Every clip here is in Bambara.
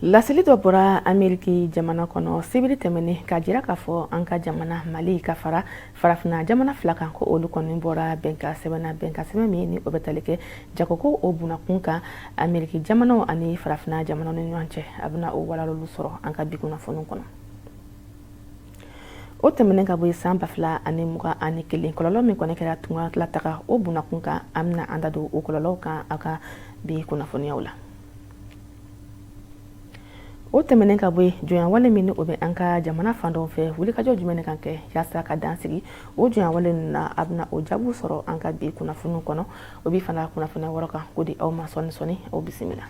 Laseli dɔ bɔra Ameriki jamana kɔnɔ sibiri tɛmɛnen k'a jira k'a fɔ an ka jamana Mali ka fara farafinna jamana fila kan, ko olu kɔni bɔra bɛnkan sɛbɛn na, bɛnkan sɛbɛn min ni o bɛ tali kɛ jagoko o bunakun kan Ameriki jamanaw ani farafinna jamanaw ni ɲɔgɔn cɛ. A bɛna o walawalaliw sɔrɔ an ka bi kunnafoniw kɔnɔ. O tɛmɛnen ka bɔ yen, san 2021 kɔlɔlɔ min kɔni kɛra tunga lataga o bunakun kan, an bɛna an da don o kɔlɔlɔw kan aw ka bi kunnafoniyaw la. O tɛmɛnen ka bɔ yen, jɔnyawale min ni o bɛ an ka jamana fan dɔw fɛ, wulikajɔ jumɛn de kan kɛ yaasa ka dan sigi o jɔnyawale ninnu na? A bɛna o jaabiw sɔrɔ an ka bi kunnafoniw kɔnɔ. O bi fana kunnafoniya wɔrɔ kan k'o di aw ma sɔɔni sɔɔni. Aw bisimila.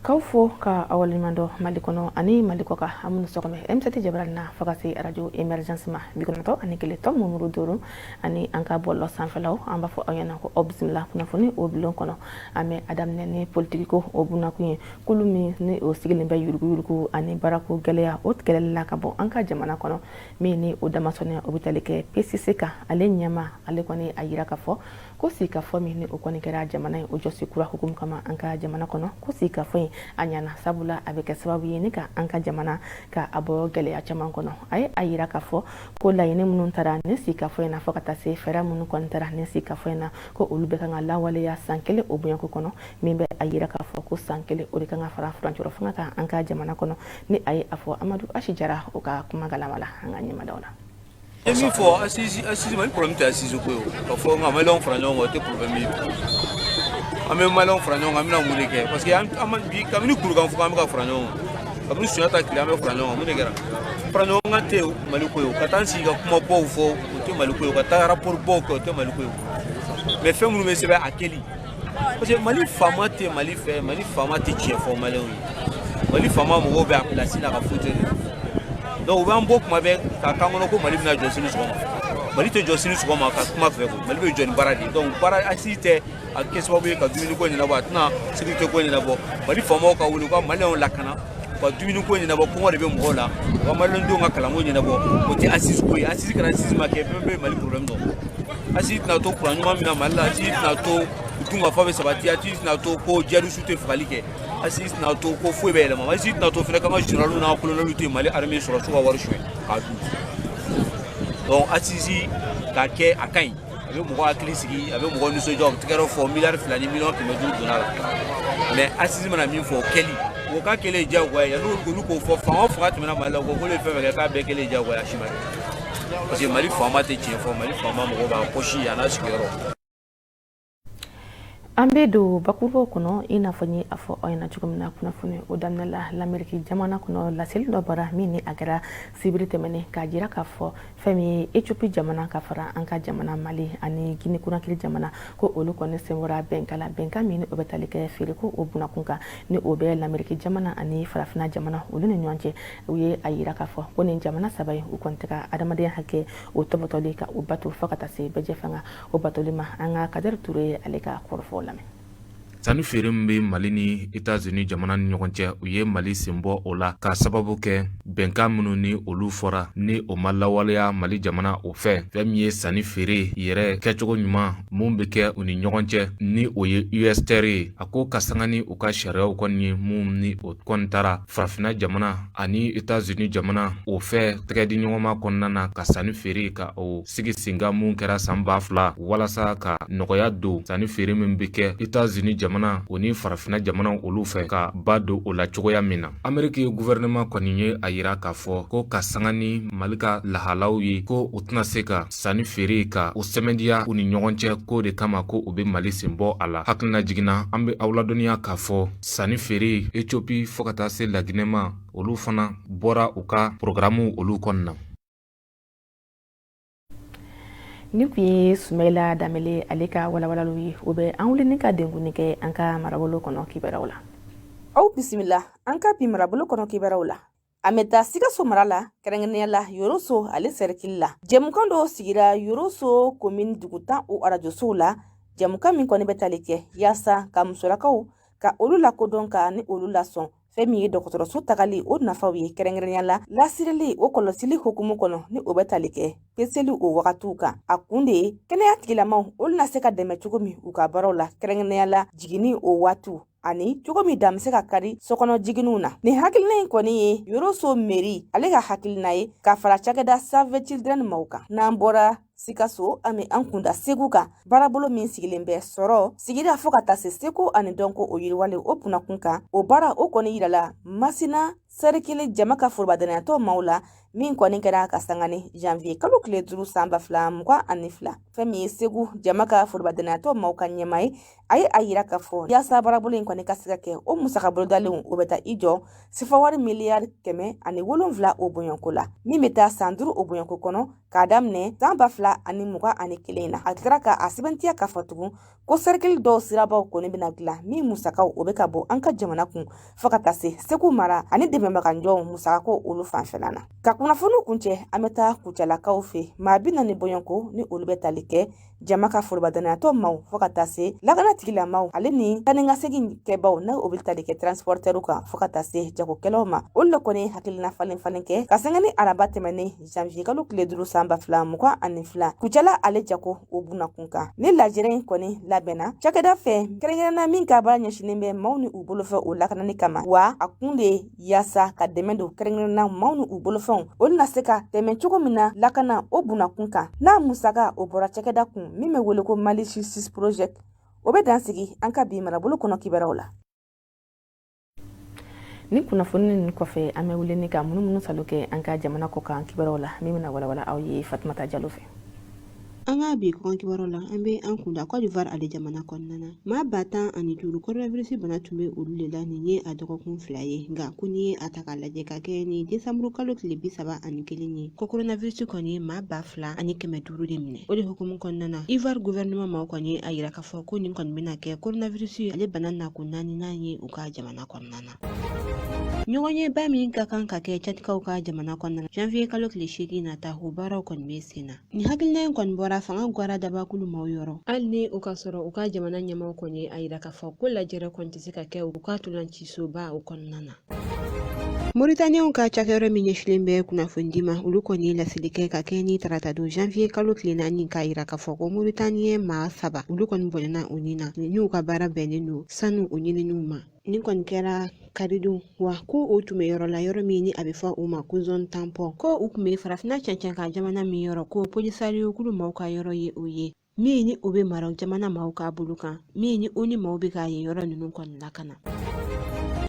K'aw fo ka aw waleɲuman dɔn Mali kɔnɔ ani Mali kɔ kan, an minnu sɔgɔmɛ M7 jabarani na fo ka se arajo Emergence ma 91.5 ani an ka bɔlɔlɔ sanfɛlaw, an b'a fɔ aw ɲɛna ko aw bisimila kunnafoni o bulon kɔnɔ. An bɛ a daminɛ ni politikiko o bunakun ye. Kulu min ni o sigilen bɛ yuruguyurugu ani baarako gɛlɛya o kɛlɛli la ka bɔ an ka jamana kɔnɔ, min ni o damasɔnniya o bɛ tali kɛ PCC kan, ale ɲɛma ale kɔni a yira k'a fɔ ko sigikafɔ min ni o kɔni kɛra jamana in o jɔsi kura hukumu kama an ka jamana kɔnɔ, ko sigikafɔ in a ɲana, sabula a bɛ kɛ sababu ye ni ka an ka jamana ka a bɔ gɛlɛya caman kɔnɔ. A ye a yira k'a fɔ ko laɲini minnu tara nin sigikafɔ in na, fo ka taa se fɛɛrɛ minnu kɔni tara nin sigikafɔ in na, ko olu bɛɛ kan ka lawaleya san kelen o bonyako kɔnɔ, min bɛ a yira k'a fɔ ko san kelen o de kan ka fara furancɛrɔ fanga kan an ka jamana kɔnɔ. Ni a ye a fɔ Amadu Asi Jara o ka kuma galama la, an ka ɲɛmadaw la. Ye min fɔ assise, Mali problème tɛ assise ko ye. O ka fɔ nka Maliyɛnw fara ɲɔgɔn kan, o tɛ problème ye. An bɛ Maliyɛnw fara ɲɔgɔn kan, an bɛna mun de kɛ? Parce que an bi, kabini kurukan fɔ, an bɛ ka fara ɲɔgɔn kan, kabini Sunjata tile an bɛ fara ɲɔgɔn kan. Mun de kɛra? Fara ɲɔgɔn kan tɛ Mali ko ye. Ka taa sigi ka kumabaw fɔ, o tɛ Mali ko ye. Ka taa rapport baw kɛ, o tɛ Mali ko ye. Mais fɛn minnu bɛ sɛbɛn a kɛli, parce que Mali faama tɛ Mali fɛ, Mali faama tɛ tiɲɛ fɔ Maliyɛnw ye. Mali faama mɔgɔw bɛ a place la ka faute de. Donc u b'an bɔ kuma bɛɛ ka kan kɔnɔ ko Mali bɛna jɔ sini sɔgɔma. Mali tɛ jɔ sini sɔgɔma ka kuma fɛ koyi. Mali bɛ jɔ ni baara de ye. Donc baara, assise tɛ a kɛ sababu ye ka dumuni ko ɲɛnabɔ, a tɛna sécurité ko ɲɛnabɔ. Mali faamaw ka wuli u ka Maliyɛnw lakana, u ka dumuni ko ɲɛnabɔ, kɔngɔ de bɛ mɔgɔw la, u ka Maliyɛndenw ka kalanko ɲɛnabɔ. O tɛ assise ko ye. Assise kɛra, assise ma kɛ, fɛn bɛɛ ye Mali problème dɔn. Assise tɛna to kuran ɲuman min na Mali la, assise tɛna to dunkafa bɛ sabati, assise tɛna to ko djihadistes tɛ fagali kɛ, assise tɛna to ko foyi bɛ yɛlɛma, assise tɛna to fɛnɛ k'an ka généraux n'an ka colonels tɛ Mali armée sɔrɔsiw ka wari suɲɛ k'a dun. Donc assise k'a kɛ, a ka ɲi, a bɛ mɔgɔ hakili sigi, a bɛ mɔgɔ nisɔndiya, u bɛ tɛgɛrɛ fɔ, miliyari 2 ni miliyɔn 500 donna la. Mais assise mana min fɔ, o kɛli, o ka kɛlen ye diyagoya ye. Yanni olu k'o fɔ, fanga o fanga tɛmɛna Mali la, u ko k'olu ye fɛn fɛn kɛ, k'a bɛɛ kɛlen ye diyagoya ye, a si ma kɛ, parce que Mali faama tɛ tiɲɛ fɔ. Mali faama mɔgɔw b'a pɔsi a n'a sigiyɔrɔ. An bɛ don bakurubaw kɔnɔ. I n'a fɔ n ye a fɔ aw ɲɛna cogo min na kunnafoni o daminɛ la, Lamɛriki jamana kɔnɔ, laseli dɔ bɔra min ni a kɛra sibiri tɛmɛnen k'a jira k'a fɔ fɛn min ye Ethiopie jamana ka fara an ka jamana Mali ani Guinée Conakry jamana, ko olu kɔni sen bɔra bɛnkan la, bɛnkan min ni o bɛ tali kɛ feereko o bunakun kan ni o bɛ Lamɛriki jamana ani farafinna jamana olu ni ɲɔgɔn cɛ. U ye a yira k'a fɔ ko nin jamana saba in, u kɔni tɛ ka adamadenya hakɛ o tɔbɔtɔli ka o bato, fo ka taa se bɛɛjɛ fanga o batoli ma. An ka Kadɛri Ture, ale ka kɔrɔfɔw lamɛn. Sanni feere min bɛ Mali ni Etats-Unis jamana ni ɲɔgɔn cɛ, u ye Mali sen bɔ o la k'a sababu kɛ bɛnkan minnu ni olu fɔra ni o ma lawaleya Mali jamana o fɛ. Fɛn min ye sanni feere yɛrɛ kɛcogo ɲuman mun bɛ kɛ u ni ɲɔgɔn cɛ, ni o ye USTR ye, a ko ka sanga ni u ka sariyaw kɔni ye mun ni o kɔni taara farafinna jamana ani Etats-Unis jamana o fɛ tɛgɛ di ɲɔgɔnma kɔnɔna na ka sanni feere ka o sigi senkan mun kɛra san 2000 walasa ka nɔgɔya don sanni feere min bɛ kɛ Etats-Unis jamana o ni farafinna jamana olu fɛ, ka ba don o la cogoya min na. Ameriki gouvernement kɔni ye a yira k'a fɔ ko ka sanga ni Mali ka lahalaw ye, ko u tɛna se ka sanni feere ka o sɛmɛndiya u ni ɲɔgɔn cɛ, k'o de kama ko u bɛ Mali sen bɔ a la. Hakilina jiginna, an bɛ aw ladɔnniya k'a fɔ sanni feere Ethiopie fo ka taa se Laginɛ ma, olu fana bɔra u ka programme olu kɔnɔna. Nin tun ye Sumayila Danbele, ale ka walawalaliw ye. O bɛ an wuli ni ka denkunni kɛ an ka marabolo kɔnɔ kibaruyaw la. Aw bisimila an ka bi marabolo kɔnɔ kibaruyaw la. An bɛ taa Sikaso mara la, kɛrɛnkɛrɛnnenya la Yoroso ale sɛrikili la. Jɛmukan dɔw sigira Yoroso komini dugu 10 o arajosow la, jɛmukan min kɔni bɛ tali kɛ yaasa ka musolakaw ka olu lakodɔn ka ni olu lasɔn. Fɛn min ye dɔgɔtɔrɔso tagali o nafaw ye, kɛrɛnkɛrɛnnenya la lasirili o kɔlɔsili hukumu kɔnɔ, ni o bɛ tali kɛ peseli o wagatiw kan, a kun de ye kɛnɛya tigilamaw olu na se ka dɛmɛ cogo min u ka baaraw la, kɛrɛnkɛrɛnnenya la jiginni o waatiw, ani cogo min dan bɛ se ka kari sokɔnɔ jiginniw na. Nin hakilina in kɔni ye Yoroso mairie ale ka hakilina ye, ka fara cakɛda Save the Children maaw kan. N'an bɔra Sikaso, an bɛ an kunda Segu kan. Baarabolo min sigilen bɛ sɔrɔ, sigida, fo ka taa se seko ani dɔnko o yiriwale o kunnakun kan, o baara o kɔni yirala Masina sɛrikili jama ka forobadɛnɛyatɔn maaw la, min kɔni kɛra ka sanga ni janvier kalo tile 5 san 2022. Fɛn min ye Segu jama ka forobadɛnɛyatɔn maaw ka ɲɛmaa ye, a ye a yira k'a fɔ yaasa baarabolo in kɔni ka se ka kɛ, o musaka bolodalenw o bɛ taa i jɔ sefawari miliyari 107 o bɔɲɔgɔnko la, min bɛ taa san 5 o bɔɲɔgɔnko kɔnɔ, k'a daminɛ san 2021 na. A tilara ka a sɛbɛntiya k'a fɔ tugun ko sɛrikili dɔw sirabaw kɔni bɛna dilan, min musakaw o bɛ ka bɔ an ka jamana kun, fo ka taa se Segu mara ani dɛmɛbagaɲɔgɔnw musakako olu fanfɛla na. Ka kunnafoniw kuncɛ, an bɛ taa Kucalakaw fɛ. Maa 40 bɔɲɔgɔnko, ni olu bɛ tali kɛ jama ka forobadɛnɛyatɔn maaw, fo ka taa se lakana tigilamaw ale ni taa ni ka segin kɛbaw, n'a o bɛ tali kɛ transportɛriw kan, fo ka taa se jagokɛlaw ma, olu le kɔni hakilina falen falen kɛ ka sanga ni araba tɛmɛnen janvier kalo tile 5 san 2022, Kucala ale jago o bunakun kan. Ni lajɛrɛ in kɔni labɛnna cakɛda fɛ kɛrɛnkɛrɛnna min ka baara ɲɛsinnen bɛ maaw ni u bolofɛn o lakanani kama, wa a kun de ye yaasa ka dɛmɛ don kɛrɛnkɛrɛnna maaw ni u bolofɛnw olu na se ka tɛmɛ cogo min na lakana o bunakun kan, n'a musaka o bɔra cakɛda kun min bɛ wele ko Mali Justice Project. O bɛ dan sigi an ka bi marabolo kɔnɔ kibaruyaw la. Ni kunnafoni ninnu kɔfɛ, an bɛ wuli ni ka munumunu salo kɛ an ka jamana kɔ kan kibaruyaw la, min bɛna walawala aw ye Fatumata Jalo fɛ. An ka bi kɔkan kibaru la, an bɛ an kunda Côte d'Ivoire ale jamana kɔnɔna na. Maa 10 5, coronavirus bana tun bɛ olu de la nin ye a dɔgɔkun 2 ye. Nka ko n'i ye a ta k'a lajɛ ka kɛ ni desanburu kalo tile 31 ye, ko coronavirus kɔni ye maa 2500 de minɛ. O de hukumu kɔnɔna na, Ivoire gouvernement maaw kɔni ye a yira k'a fɔ ko nin kɔni bɛna kɛ coronavirus ale bana nako naaninan ye u ka jamana kɔnɔna na. Ɲɔgɔnyeba min ka kan ka kɛ Tchadikaw ka jamana kɔnɔna na janvier kalo tile 8 nata, o baaraw kɔni bɛ sen na. Nin hakilina in kɔni bɔra fanga gwara dabakulu maaw yɔrɔ, hali ni o ka sɔrɔ u ka jamana ɲɛmaaw kɔni ye a yira k'a fɔ ko lajɛrɛ kɔni tɛ se ka kɛ u ka ntolacisoba o kɔnɔna na. Mauritanienw ka cakɛyɔrɔ min ɲɛsilen bɛ kunnafonidi ma, olu kɔni ye laseli kɛ ka kɛ ni taratadon janvier kalo tile 4, k'a yira k'a fɔ ko Mauritanien maa saba, olu kɔni bɔnɛna u ni na, n'u ka baara bɛnnen don sanu o ɲininiw ma. Nin kɔni kɛra karidon, wa ko o tun bɛ yɔrɔ la, yɔrɔ min ni a bɛ fɔ o ma ko zone tampon, ko u tun bɛ farafinna cɛncɛn kan jamana min yɔrɔ, ko Polisario kulu maaw ka yɔrɔ ye o ye, min ni o bɛ Maroc jamana maaw ka bolo kan, min ni o ni maaw bɛ ka yen yɔrɔ ninnu kɔni lakana.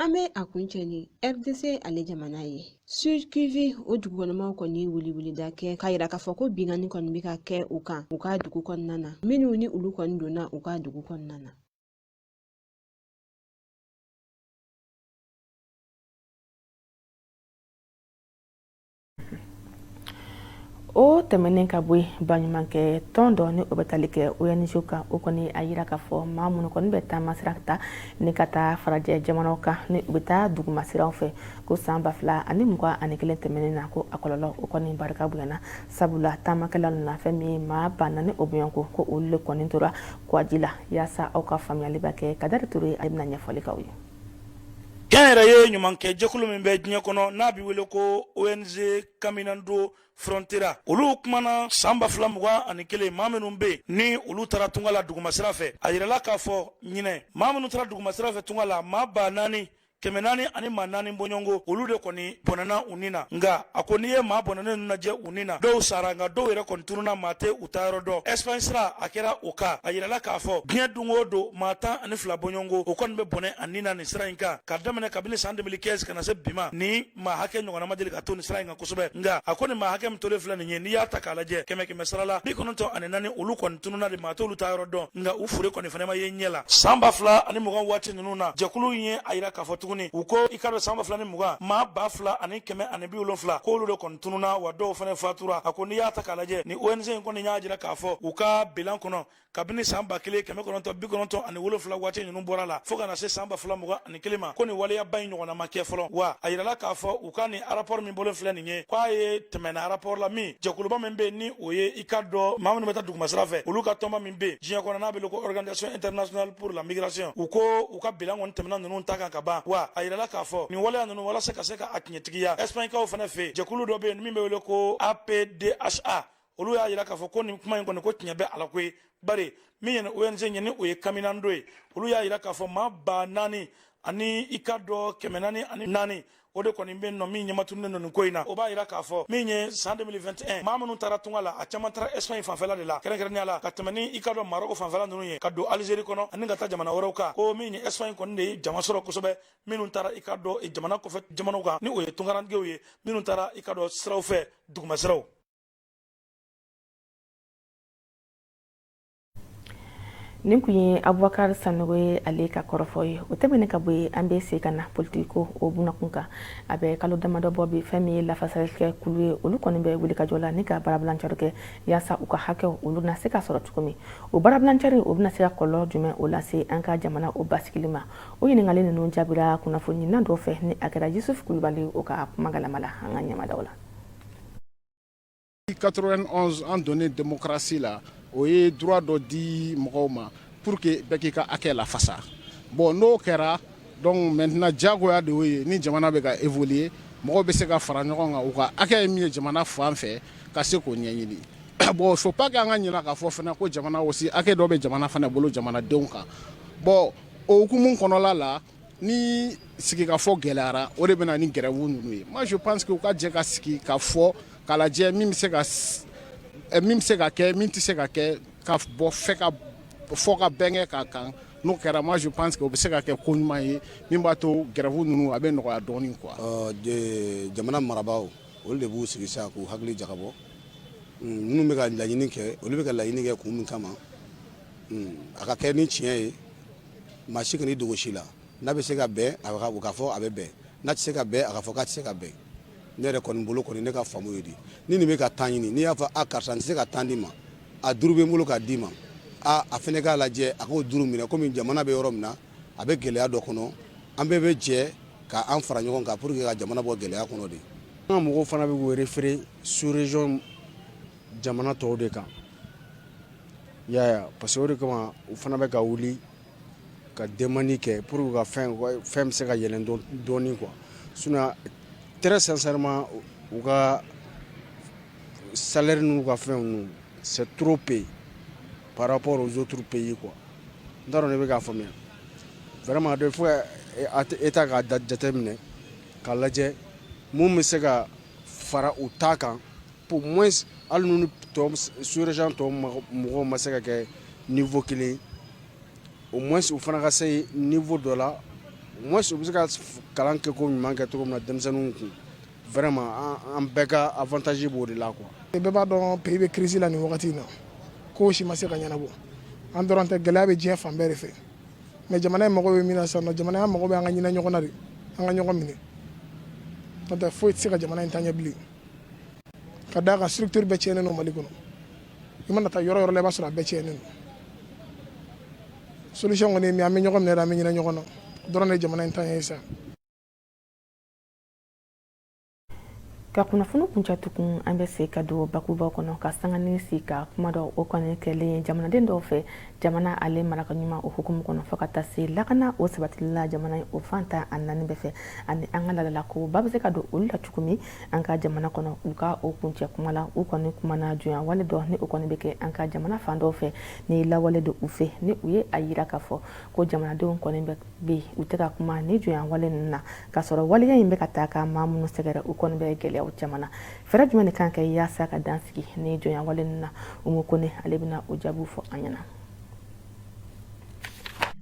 An bɛ a kuncɛ ni RDC ale jamana ye. Sud Kivu o dugukɔnɔmaw kɔni ye weleweleda kɛ k'a yira k'a fɔ ko binkanni kɔni bɛ ka kɛ u kan u ka dugu kɔnɔna na, minnu ni olu kɔni donna u ka dugu kɔnɔna na. O tɛmɛnen ka bɔ yen, baɲumankɛ tɔn dɔ ni o bɛ tali kɛ ONG kan, o kɔni a yira k'a fɔ maa minnu kɔni bɛ taama sira ta ni ka taa farajɛ jamanaw kan, ni u bɛ taa duguma siraw fɛ, ko san 2021 tɛmɛnen na, ko a kɔlɔlɔ o kɔni barika bonyana, sabula taamakɛla ninnu na, fɛn min ye maa 4000 o bɔɲɔgɔnko, ko olu de kɔni tora kwaji la. Yaasa aw ka faamuyali bɛ kɛ, Kadari Ture a bɛna ɲɛfɔli k'aw ye. Kɛnyɛrɛye ɲumankɛ jɛkulu min bɛ diɲɛ kɔnɔ, n'a bɛ wele ko ONG Caminando Frontera, olu kumana san 2021, maa minnu bɛ yen ni olu taara tunga la dugumasira fɛ. A yirala k'a fɔ ɲinɛ, maa minnu taara dugumasira fɛ tunga la, maa 4404 ani maa naani bɔɲɔgɔnko, olu de kɔni bɔnɛna u ni na. Nka a ko n'i ye maa bɔnɛnen ninnu lajɛ u ni na, dɔw sara, nka dɔw yɛrɛ kɔni tununna, maa tɛ u ta yɔrɔ dɔn. Espagne sira a kɛra o kan. A yirala k'a fɔ diɲɛ don o don, maa 12 bɔɲɔgɔnko, o kɔni bɛ bɔnɛ a ni na nin sira in kan. Ka daminɛ kabini san 2015 ka na se bi ma, ni maa hakɛ ɲɔgɔnna ma deli ka to nin sira in kan kosɛbɛ. Nka a ko nin maa hakɛ min tolen filɛ nin ye, n'i y'a ta k'a lajɛ kɛmɛ kɛmɛ sara la, 94, olu kɔni tununna de, maa t'olu ta yɔrɔ dɔn, nka u fure kɔni fana ma ye ɲɛ la. San 2020 waati ninnu na, jɛkulu in ye a yira k'a fɔ tuguni, u ko i k'a dɔn san 2020, maa 2170, k'olu de kɔni tununna, wa dɔw fana fatura. A ko n'i y'a ta k'a lajɛ, ni ONG in kɔni y'a jira k'a fɔ u ka bilan kɔnɔ, kabini san 1997 waati ninnu bɔra la fo ka na se san 2021 ma, ko nin waleyaba in ɲɔgɔnna ma kɛ fɔlɔ. Wa a yirala k'a fɔ u ka nin rapport min bɔlen filɛ nin ye, k'a ye tɛmɛna rapport la min jɛkuluba min bɛ yen, ni o ye i ka dɔn maa minnu bɛ taa dugumasira fɛ, olu ka tɔnba min bɛ yen diɲɛ kɔnɔ, n'a bɛ ko Organisation internationale pour la migration, u ko u ka bilan kɔni tɛmɛna ninnu ta kan ka ban. Wa ba, a yirala k'a fɔ nin waleya ninnu, walasa ka se ka a tiɲɛtigiya, Espagnekaw fana fɛ, jɛkulu dɔ bɛ yen min bɛ wele ko APDHA, olu y'a yira k'a fɔ ko nin kuma in kɔni, ko tiɲɛ bɛ a la koyi. Bari min ye ONG ye, ni o ye Caminando ye, olu y'a yira k'a fɔ maa 4000 ani i ka dɔ 404, o de kɔni bɛ nɔ min ɲɛmatununen don nin ko in na. O b'a yira k'a fɔ min ye san 2021, maa minnu taara tunga la, a caman taara Espagne fanfɛla de la, kɛrɛnkɛrɛnnenya la ka tɛmɛ ni i ka dɔn Maroc fanfɛla ninnu ye, ka don Algérie kɔnɔ ani ka taa jamana wɛrɛw kan. Ko min ye Espagne kɔni de ye jama sɔrɔ kosɛbɛ, minnu taara i ka dɔn jamana kɔfɛ jamanaw kan, ni o ye tunkarankew ye, minnu taara i ka dɔn siraw fɛ, duguma siraw. Nin tun ye Abubakar Sanogo ye, ale ka kɔrɔfɔ ye. O tɛmɛnen ka bɔ yen, an bɛ se ka na politiki ko o bunakun kan. A bɛ kalo damadɔ bɔ bi, fɛn min ye lafasalikɛ kulu ye, olu kɔni bɛ wulikajɔ la ni ka baarabilancari kɛ yaasa u ka hakɛw olu na se ka sɔrɔ cogo min. O baarabilancari o bɛna se ka kɔlɔlɔ jumɛn o lase an ka jamana o basigili ma? O ɲininkali ninnu jaabira kunnafoni ɲinina dɔw fɛ, ni a kɛra Yusuf Kulubali o ka kuma galama la an ka ɲɛmadaw la. 91, an donnen démocratie la, o ye droit dɔ di mɔgɔw ma pour que bɛɛ k'i ka hakɛ lafasa. Bon, n'o kɛra, donc maintenant diyagoya de y'o ye. Ni jamana bɛ ka évoluer, mɔgɔw bɛ se ka fara ɲɔgɔn kan, u ka hakɛ ye min ye jamana fan fɛ, ka se k'o ɲɛɲini. Bon, faut pas que an ka ɲinɛ k'a fɔ fana ko jamana aussi, hakɛ dɔ bɛ jamana fana bolo jamanadenw kan. Bon, o hukumu kɔnɔla la, ni sigikafɔ gɛlɛyara, o de bɛ na ni grève ninnu ye. Moi, je pense que u ka jɛ ka sigi ka fɔ, k'a lajɛ min bɛ se ka min bɛ se ka kɛ, min tɛ se ka kɛ, ka bɔ fɛ ka fɔ ka bɛn kɛ k'a kan. N'o kɛra, moi, je pense que o bɛ se ka kɛ ko ɲuman ye min b'a to grève ninnu a bɛ nɔgɔya dɔɔnin quoi. Jamana marabaaw, olu de b'u sigi sa k'u hakili jagabɔ. Minnu bɛ ka laɲini kɛ, olu bɛ ka laɲini kɛ kun min kama, a ka kɛ ni tiɲɛ ye, maa si kan'i dogo si la. N'a bɛ se ka bɛn, a ka fɔ a bɛ bɛn. N'a tɛ se ka bɛn, a ka fɔ k'a tɛ se ka bɛn. Ne yɛrɛ kɔni bolo kɔni, ne ka faamu ye di, ni nin bɛ ka temps ɲini, n'i y'a fɔ a karisa, n tɛ se ka temps d'i ma, a 5 bɛ n bolo k'a d'i ma, a a fana k'a lajɛ, a k'o 5 minɛ. Komi jamana bɛ yɔrɔ min na, a bɛ gɛlɛya dɔ kɔnɔ, an bɛɛ bɛ jɛ ka an fara ɲɔgɔn kan pour que ka jamana bɔ gɛlɛya kɔnɔ de. An ka mɔgɔw fana bɛ k'u référer sous région jamana tɔw de kan, i y'a ye, parce que o de kama u fana bɛ ka wuli ka demande kɛ pour que ka fɛn bɛ se ka yɛlɛn dɔɔnin quoi. Sinon, très sincèrement, u ka salaire n'u ka fɛn ninnu, c'est trop peu par rapport aux autres pays quoi. N t'a dɔn ne bɛ k'a faamuya. Vraiment, il faut État k'a jateminɛ k'a lajɛ mun bɛ se ka fara u ta kan, pour moins hali n'u tɔ sous région tɔw mɔgɔw ma se ka kɛ niveau kelen, au moins u fana ka se niveau dɔ la, au moins u bɛ se ka kalan kɛ ko ɲuman kɛ cogo min na denmisɛnninw kun. Vraiment, an bɛɛ ka avantage b'o de la quoi. Bɛɛ b'a dɔn pays bɛ crise la nin wagati in na, ko si ma se ka ɲɛnabɔ. An dɔrɔn tɛ, gɛlɛya bɛ diɲɛ fan bɛɛ de fɛ. Mais jamana in mago bɛ min na sisan nɔ, jamana mago bɛ an ka ɲinɛ ɲɔgɔn na de, an ka ɲɔgɔn minɛ, n'o tɛ foyi tɛ se ka jamana in taa ɲɛ bilen. Ka d'a kan structure bɛɛ tiɲɛnen don Mali kɔnɔ. I mana taa yɔrɔ yɔrɔ la, i b'a sɔrɔ a bɛɛ tiɲɛnen don. Solution kɔni ye min ye, an bɛ ɲɔgɔn minɛ de, an bɛ ɲinɛ ɲɔgɔn na dɔrɔn de, jamana in taa ɲɛ sisan. Ka kunnafoni kuncɛ tugun, an bɛ se ka don bakurubaw kɔnɔ ka sangani sigi ka kuma dɔ o kɔni kɛlen jamanaden dɔw fɛ jamana ale maraka ɲuman o hukumu kɔnɔ, fo ka taa se lakana o sabatili la jamana o fan 14 bɛɛ fɛ, ani an ka ladala ko ba bɛ se ka don olu la cogo min an ka jamana kɔnɔ. U ka o kuncɛ kuma la, u kɔni kumana jɔnya wale dɔ ni o kɔni bɛ kɛ an ka jamana fan dɔw fɛ, ni lawale don u fɛ, ni u ye a yira k'a fɔ ko jamanadenw kɔni bɛ yen, u tɛ ka kuma ni jɔnya wale ninnu na, k'a sɔrɔ waleya in bɛ ka taa ka maa minnu sɛgɛrɛ, u kɔni bɛ gɛlɛyaw caman na. Fɛɛrɛ jumɛn de kan kɛ yaasa ka dan sigi ni jɔnya wale ninnu na? Umu Kone, ale bɛna o jaabiw fɔ an ɲɛna.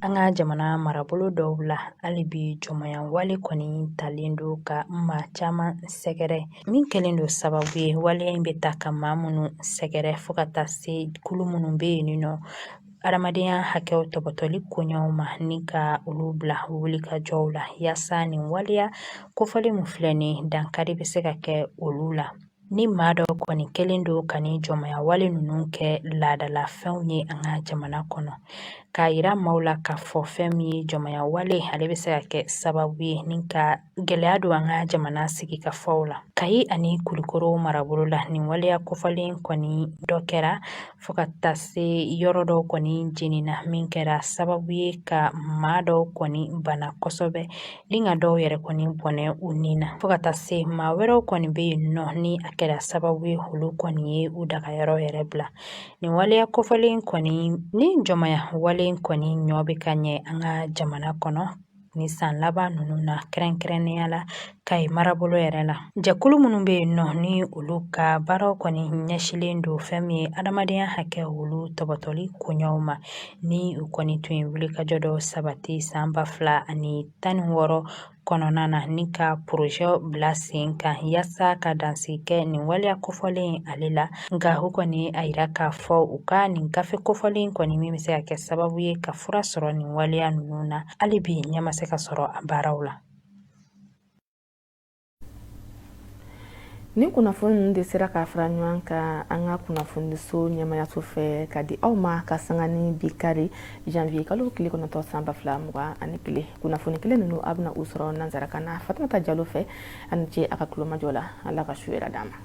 An ka jamana marabolo dɔw la, hali bi jɔnmaya wale kɔni talen don ka maa caman sɛgɛrɛ, min kɛlen don sababu ye waleya in bɛ ta ka maa minnu sɛgɛrɛ, fo ka taa se kulu minnu bɛ yen nɔ adamadenya hakɛw tɔpɔtɔli koɲɛw ma, ni ka olu bila wulikajɔw la yaasa nin waleya kofɔlen min filɛ nin, dankari bɛ se ka kɛ olu la. Ni maa dɔ kɔni kɛlen don ka nin jɔnmaya wale ninnu kɛ laadalafɛnw ye an ka jamana kɔnɔ, k'a yira maaw la k'a fɔ fɛn min ye jɔnmaya wale, ale bɛ se ka kɛ sababu ye ni ka gɛlɛya don an ka jamana sigikafɔw la. Kayi ani Kulukoro marabolo la, nin waleya kofɔlen kɔni dɔ kɛra fo ka taa se yɔrɔ dɔw kɔni jenina, min kɛra sababu ye ka maa dɔw kɔni bana kosɛbɛ ni ka dɔw yɛrɛ kɔni bɔnɛ u ni na, fo ka taa se maa wɛrɛw kɔni bɛ yen nɔ ni a kɛra sababu ye olu kɔni ye u dagayɔrɔ yɛrɛ bila. Nin waleya kofɔlen kɔni ni jɔnmaya wale kɔni ɲɔ bɛ ka ɲɛ an ka jamana kɔnɔ ni san laban ninnu na, kɛrɛnkɛrɛnnenya la Kayi marabolo yɛrɛ la. Jɛkulu minnu bɛ yen nɔ ni olu ka baaraw kɔni ɲɛsinlen don fɛn min ye adamadenya hakɛ olu tɔbɔtɔli koɲɛw ma, ni u kɔni tun ye wulikajɔ dɔw sabati san 2016 kɔnɔna na ni ka porozɛ bila sen kan yaasa ka dansigi kɛ nin waleya kofɔlen ale la. Nka u kɔni a yira k'a fɔ u ka nin gafe kofɔlen kɔni min bɛ se ka kɛ sababu ye ka fura sɔrɔ nin waleya ninnu na, hali bi ɲɛ ma se ka sɔrɔ a baaraw la. Nin kunnafoni ninnu de sera ka fara ɲɔgɔn kan an ka kunnafoniso ɲɛmayaso fɛ ka di aw ma ka sanga ni bi kari janvier kalo tile 9 san 2021. Kunnafoni kelen ninnu, a bɛna u sɔrɔ nansarakan na Fatumata Jalo fɛ. A ni ce a ka tulomajɔ la. Ala ka su hɛrɛ d'an ma.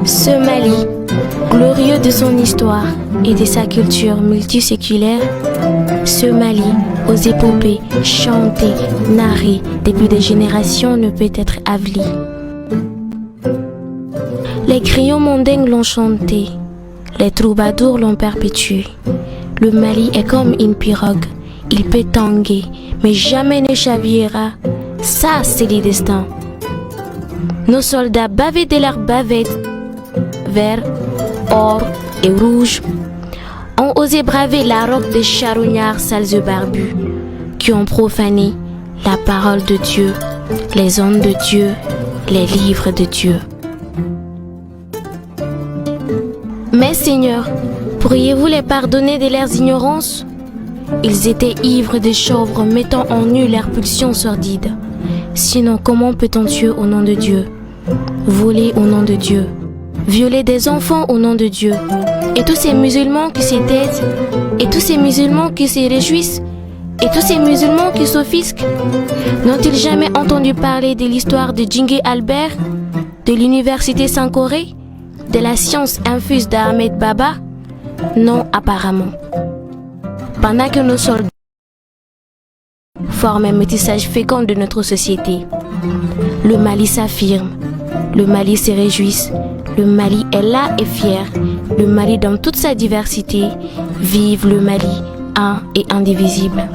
Ce Mali, glorieux de son histoire et de sa culture multiséculaire, ce Mali, aux épopées chantées, narrées depuis des générations, ne peut être avili. Les griots mandingues l'ont chanté, les troubadours l'ont perpétué. Le Mali est comme une pirogue, il peut tanguer, mais jamais ne chavirera. Ça, c'est le destin. Nos soldats bavaient de leurs bavettes, vert, or et rouge, ont osé braver la robe des charognards sales et barbus, qui ont profané la parole de Dieu, les hommes de Dieu, les livres de Dieu. Mais Seigneur, pourriez-vous les pardonner de leurs ignorances? Ils étaient ivres de chanvre, mettant en nu leurs pulsions sordides. Sinon, comment peut-on tuer au nom de Dieu, voler au nom de Dieu, violer des enfants au nom de Dieu? Et tous ces musulmans qui se taisent, et tous ces musulmans qui se réjouissent, et tous ces musulmans qui s'offusquent, n'ont-ils jamais entendu parler de l'histoire de Djingué Albert, de l'université Sankoré, de la science infuse d'Ahmed Baba? Non, apparemment. Pendant que nos soldats forment un métissage fécond de notre société, le Mali s'affirme, le Mali se réjouit, le Mali est là et fier, le Mali dans toute sa diversité. Vive le Mali, un et indivisible.